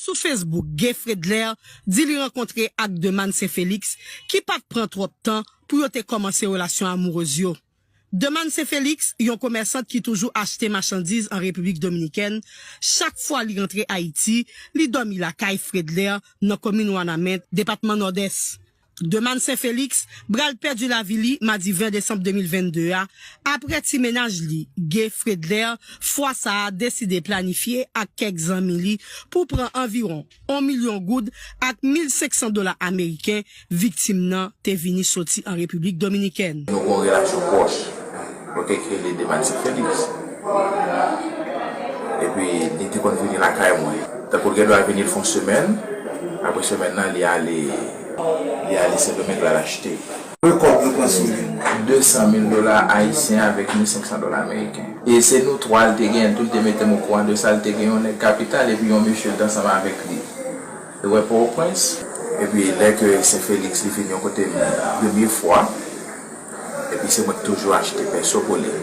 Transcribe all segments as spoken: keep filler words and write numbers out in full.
Sou Facebook, Gay Fredler di li rankontre ak Demane Saint Felix, ki pa t pran twòp tan pou yo te kòmanse relasyon amourez yo. Demane Saint Felix, yon komèsant ki toujou achte machandiz an Repiblik Dominikèn, chak fwa li rantre Ayiti, li dòmi lakay Fredler nan komin Wanament, depatman Nòdès. Demane Saint Felix pral pèdi lavi li madi ven desanm de mil vennde a, apre ti mennaj li, Gay Fredler, fwa sa a deside planifye ak kèk zanmi li pou pran anviwon yon milyon goud ak mil senk san dola ameriken viktim nan te vini soti an Repiblik Dominikèn. Nou gen yon relasyon pwòch, oke, ki rele Demane Saint Felix. Epi, li te konn vini lakay mwen. Tankou l gen dwa vini, l fè yon semèn. Apre semèn nan, li ale, li ale Sendomeng, l al achte. Konbyen kòb nou pran sou li? De san mil dola ayisyen avèk mil senk san dola ameriken. E se nou twa l te gen, tou l te mete m okouran de sa, l te gen yon nèg kapital epi yon mesye l te ansanm avèk li. Li wè Pòtoprens, epi lè ke Sen Felix li vin yon kote m premye fwa, epi se mwen ki toujou achte pèso pou li,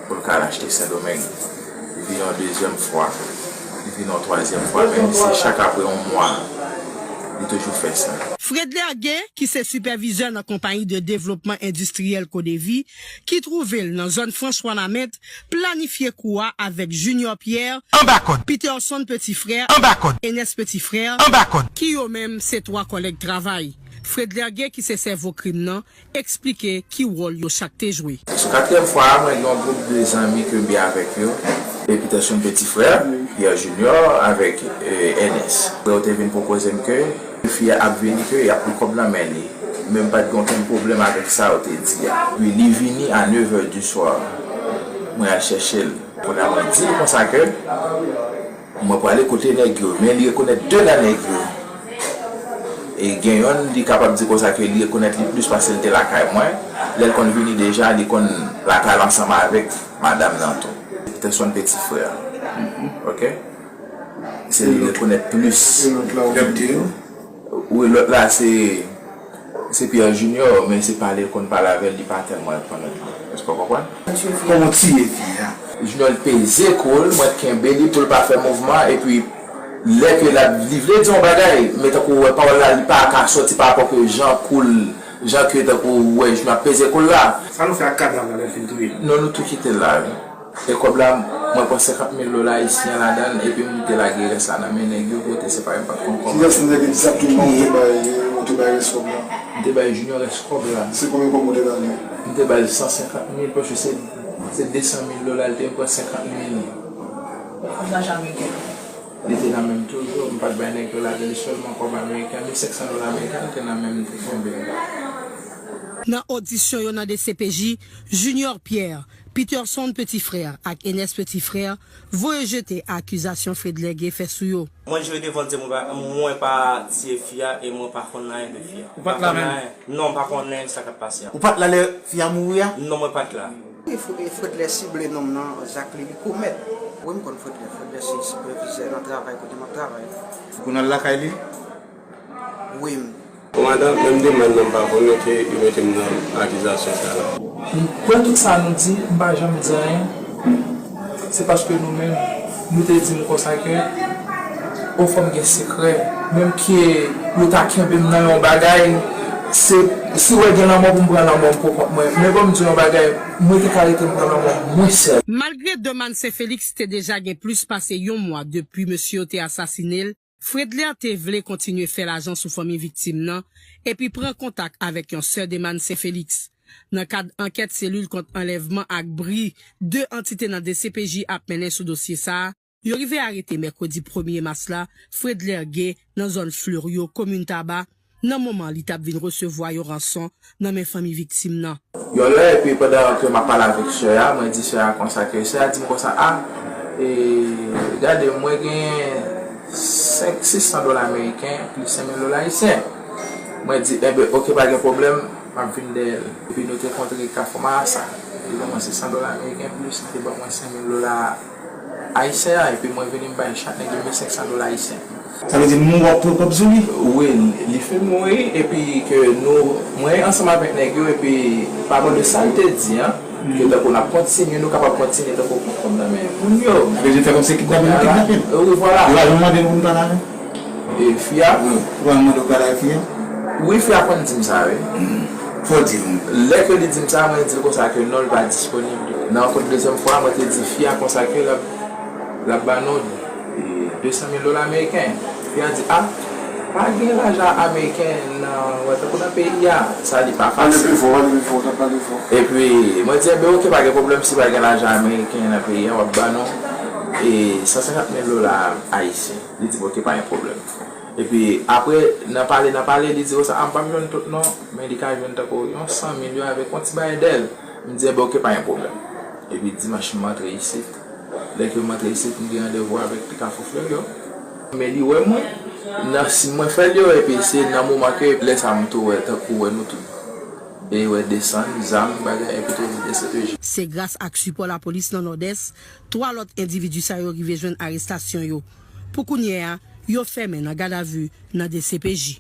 pou l ka al achte Sendomeng. Li vin yon dezyèm fwa, li vin yon twazyèm fwa, menm si se chak apre yon mwa, li toujou fè sa. Fredler Gay, ki se sipèvizè nan konpayi de devlopman endistriyèl Codevi, ki twouve l nan zòn franch Wanament, planifye kou a avèk Junior Pierre, Anba kòd. Peterson Petit Frère, Anba kòd. Enes Petit Frère, Anba kòd. Ki yo menm se twa kòlèg travay. Fredler Gay, ki se sèvo krim nan, eksplike ki wòl yo chak te jwe. Sou katriyèm fwa a, mwen gen yon gwoup de zanmi ke m byen avèk yo, e Peterson Petit Frère, Pierre Junior avèk, e, Enes. Yo te vin pwopoze m ke fi a ap vini, ke y ap pran kòb nan men li. Men m pa t gen okenn pwoblèm avèk sa yo te di a. Epi li vini a nev è di swa. Mwen al chèche l. Kounye a mwen di l konsa ke mwen prale kote nèg yo, men li rekonèt de nan nèg yo. E gen yonn, li kapab di konsa ke li rekonèt li plis pase l te lakay mwen. Lè l konn vini deja, li konn lakay l ansanm avèk madanm nan tou. Peterson Petit Frère. Oke? Se li rekonèt plis. E lòt la, ou te di yo? Wi, lòt la, se, se Pierre Junior, men se pale l konn pale avè l, li pa tèlman rekonèt li. Èske w konprann? Kòman w tiye fi a? Junior, l peze kou l, mwen kenbe li pou l pa fè mouvman, epi lè ke l ap, li vle di yon bagay, men tankou w wè pawòl la, li pa ka sòti pa rapò ke jan kou l, jan ke tankou w wè Junior ap peze kou l la. Sa nou fè ak kadav la lè l fin touye l? Non, nou tou kite l la, wi. E kòb la, mwen pran senkant mil dola ayisyen ladan l, epi m te lage rès la nan men nèg yo, kote se pa yo m pa t konn kòman. Kiyès nan nèg egzakteman ou te bay, ou te bay rès kòb la? M te bay Junior rès kòb la. Se konbyen kòb ou te ba li? M te ba l san senkant mil, paske se, se de san mil dola l te, m pran senkant mil. Kòb la jamè gen. Li te nan men m toujou, m pa t bay nèg yo lajan, li sèlman kòb ameriken, mil senk san dola ameriken, li te nan men m, m te kenbe l. Nan odisyon yo nan D C P J, Junior Pierre, Peterson Petit Frère ak Enes Petit Frère voye jete akizasyon Fredler Gay fè sou yo. Mwen jwe devan Dye, mwen pa, mwen pa tiye fi a e mwen pa konn anyen de fi a. Ou pa t la menm? Non, m pa konnen sa k ap pase a. Ou pa t la lè fi a mouri a? Non, mwen pa t la. Wi, Fre-, Fredler sible nonm nan, zak li, li komèt. Wi, m konn Fredler. Fredler se sipèvizè nan travay kote m ap travay. Ou konn al lakay li? Wi, m. Bon, madanm, menm demann nan m pa konnen ke yo mete m nan akizasyon sa la. Dapre tout sa nou di, m pa janm di anyen. Se paske nou menm, nou te di m konsa ke, o fò m gen sekrè. Menm ke yo ta kenbe m nan yon bagay, se, si w wè gen lanmò pou m pran lanmò m pou kont mwen. Men ban m di w yon bagay, mwen te ka rete m pran lanmò m mwen sèl. Malgre Demane Saint Felix te deja gen plis pase yon mwa depi mesye yo te asasine l, Fredler te vle kontinye fè lajan sou fanmi viktim nan epi pran kontak avèk yon sè Demane Saint Felix. Nan kad ankèt selil kont anlèvman ak bri, de antite nan D C P J ap mennen sou dosye sa a, yo rive arete mèkredi premye mas la Fredler Gay nan zòn Fleurieau, komin Taba, nan moman li t ap vin resevwa yon ranson nan men fanmi viktim nan. Yon lè, epi pandan ke m ap pale avèk sè a, mwen di sè a konsa ke, sè a di m konsa, a, e, gade, mwen gen senk, sis san dola ameriken plis senk mil dola ayisyen. Mwen di, enben, oke, pa gen pwoblèm, m ap vin dèyè l. Epi nou te kontre Kafou Marasa. Li ban mwen sis san dola ameriken plis, li te ban mwen senk mil dola ayisyen an, epi mwen vini m bay chak nèg yo mil senk san dola ayisyen. Sa vle di nou w ap pran kòb sou li? Wi, li fin mouri, epi ke nou, mwen ansanm avèk nèg yo, epi pa bò de sa l te di an, ke tankou n ap kontinye, nou kapab kontinye tankou pran kòb nan men moun yo. Sa vle di fè kòmsi kidnape nou kidnape l? Wi, vwala. Yo pa janm mande nou pou n pale avè l? E fi a? Ou pa mande w pale ak fi a? Wi, fi a konn di m sa, wi. Fò di m. Lè ke li di m sa, mwen di l konsa ke non, li pa disponib. Nan yon dezyèm fwa, mwen te di fi a konsa ke l ap, l ap ba nou de san mil dola ameriken. Fi a di, a, pa gen lajan ameriken nan, wè, tankou nan peyi a, sa li pa fasil. Pale pi fò, pale pi fò, w t ap pale fò. Epi, mwen di, enben, oke, pa gen pwoblèm, si pa gen lajan ameriken nan peyi a, w ap ba nou e san senkant mil dola ayisyen. Li di m, oke, pa gen pwoblèm. Epi, apre, nan pale, nan pale, li di konsa, a, m p ap jwenn tout non, men li ka jwenn tankou yon san mil yo avèk yon ti bagay dèl. M di, enben, oke, pa gen pwoblèm. Epi, dimanch, m antre isit. Lè ke m antre isit, m gen randevou avèk ti Kafou Flè yo. Men li wè mwen, nan siy mwen fè l yo, epi se nan moman ke lè sa a m tou wè, tankou wè nou tout. E wè desann, zam, bagay, epi tou di D C P J. Se gras ak sipò lapolis nan Nòdès, twa lòt endividi sa yo rive jwenn arestasyon yo. Pou kounye a, yo fèmen nan gadavi nan D C P J.